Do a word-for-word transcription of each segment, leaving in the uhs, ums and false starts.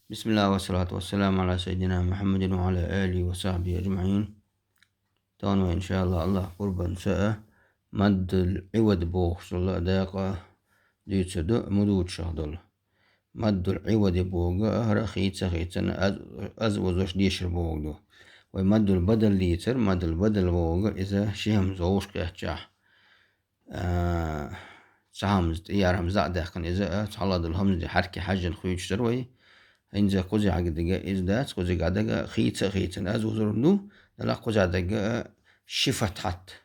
بسم الله والصلاة والسلام على سيدنا محمد وعلى آله وصحبه أجمعين. Тахана вай, иншааллахӀ, АллахӀ къурбанца а маддул Ӏивад бохуш долу а дакъа дуьйцур ду, мудуччахь долу. Маддул Ӏивади бохург а хӀара хийца-хийцана аз, аз озош дешар бохург ду. Вай маддул бадал дийцар, маддул бадал бохург а иза ши хӀамза вовшахкхетчахь. А, цхьа хӀамза, тӀехьара хӀамза дӀа а даьккхина, иза а цхьалла долу хӀамза хьарке хьаьжжина хуьйцуш дара вай. ХӀинца кхузахь дага иза дац, кхузахь дага хийца а хийцана аз озор ду, дала кхузахь дага а ши фатхьат.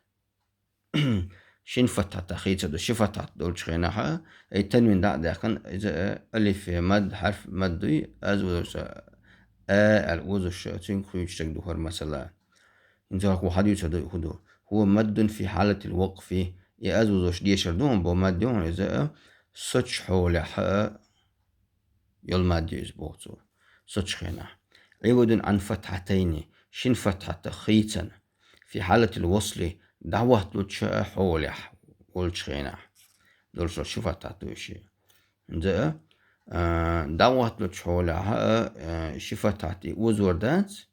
Шин фатхьата хийца ду, ши фатхьат долчу хенахь а, ай танвин дӀа а даьккхина, иза а алиф, мад, хьарф мад дуй, аз озорца а аьлла озуш, цуьнга хуьйцуш дерг ду хӀара масала. ХӀинца хӀокхо хьадуьйцур ду, хӀун ду? هو مد في حالة الوقف. И аз озош дешар ду хьуна боху мад ю хьуна иза а, соцучу хьолехь а йолу мад ю иза боху цо. Соцучу хенахь. عوض عن فتحتين, шин фатхьата хийцана. في حالة الوصل, дӀахӀотталучу а хьолехь волчу хенахь. Долуш долу ши фатхьат ду и ши. ХӀинца а, а, дӀахӀотталучу хьолехь а, а, ши фатхьат и озор дац,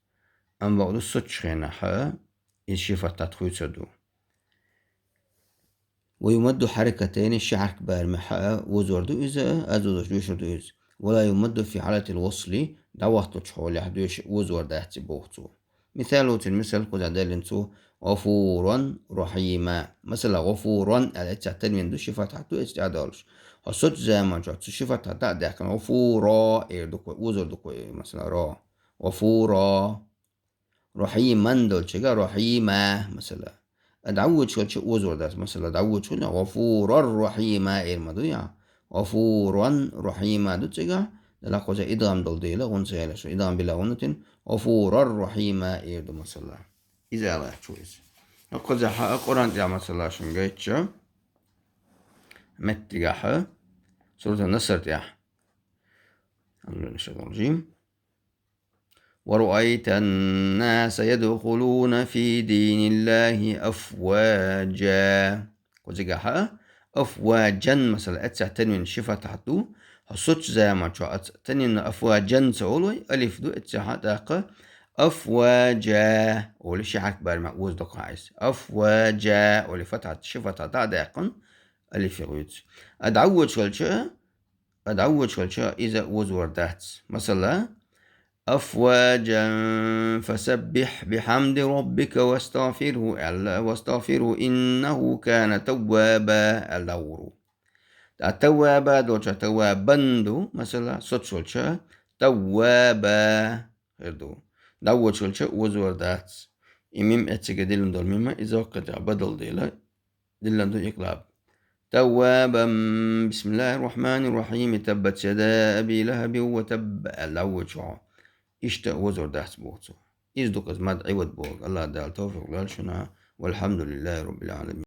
амма бакъду соцучу хенахь а, иза ши фатхьат хуьйцур ду. ويمد حركتين, ши хьарка барамехь а озор ду иза, аз озош дешар ду иза. ولا يمد في حالة الوصل, дӀахӀотталучу хьолехь доьш озор дац и боху цо. Мисал лоцун, мисал кхузахь деллина цо: غفورا رحيما. Масала, غفورا аьлла, эццехь танвин ду, ши фатхьат ду эццехь долуш. Хьо соцу заманчохь цу ши фатхьат дӀа а даьккхина, غفورا эр ду-кх вай, озор ду-кх вай, масала, ро. غفورا. رحيما долчуьра رحيما, масала. А дӀавоьдуш хилча озор дац, масала, дӀавоьдуш хилча غفورا رحيما эр ма ду, я? غفورا رحيما ду цигахь, дала кхуза идгӀам долу дела, гӀунна ца елаш, идгӀам била гӀуннатин, غفورا رحيما эр ду, масала. Иза аьлла аьлла ву иза. Кхузахь а Къуръан тӀехь, масала, шуна гайтча, меттигахь а, Сурат ан-Наср тӀехь. أعوذ بالله من الشيطان الرجيم. ورأيت الناس يدخلون في دين الله أفواجا. Кхузигахь а أفواجا, масала, эццехь танвин ши фатхьат ду, хьо соцу заманчохь аца танвин أفواجا ца олу вай, алиф ду эццехь а, тӀаккха أفواجا олий, ши хьарка барамехь оза ду-кх иза. أفواجا олий, фатхьат, ши фатхьат дӀа а даьккхина, алифе хуьйцу. А дӀавоьдуш хилча, а дӀавоьдуш хилча, иза озор дац. Масала, أفواجا فسبح بحمد ربك واستغفره аьлла, واستغفره إنه كان توابا аьлла дӀагӀур ву. ТӀаккха توابا долчохь توابا ду, масала, соцуш волчохь توابا хир ду. ДӀавоьдуш хилча озор дац. И мим эццига диллина долу мима, иза воккхачохь бадал дела, диллина ду икълаб. توابا. بسم الله الرحمن الرحيم. تبت يدا أبي لهب وتب аьлла дӀавоьдуш ву хьо. Иштта озор дац боху цо. Иза ду-кх иза мад Ӏивад бохург. АллахӀ Дала тавфикъ лойла шуна. والحمد لله رب العالمين.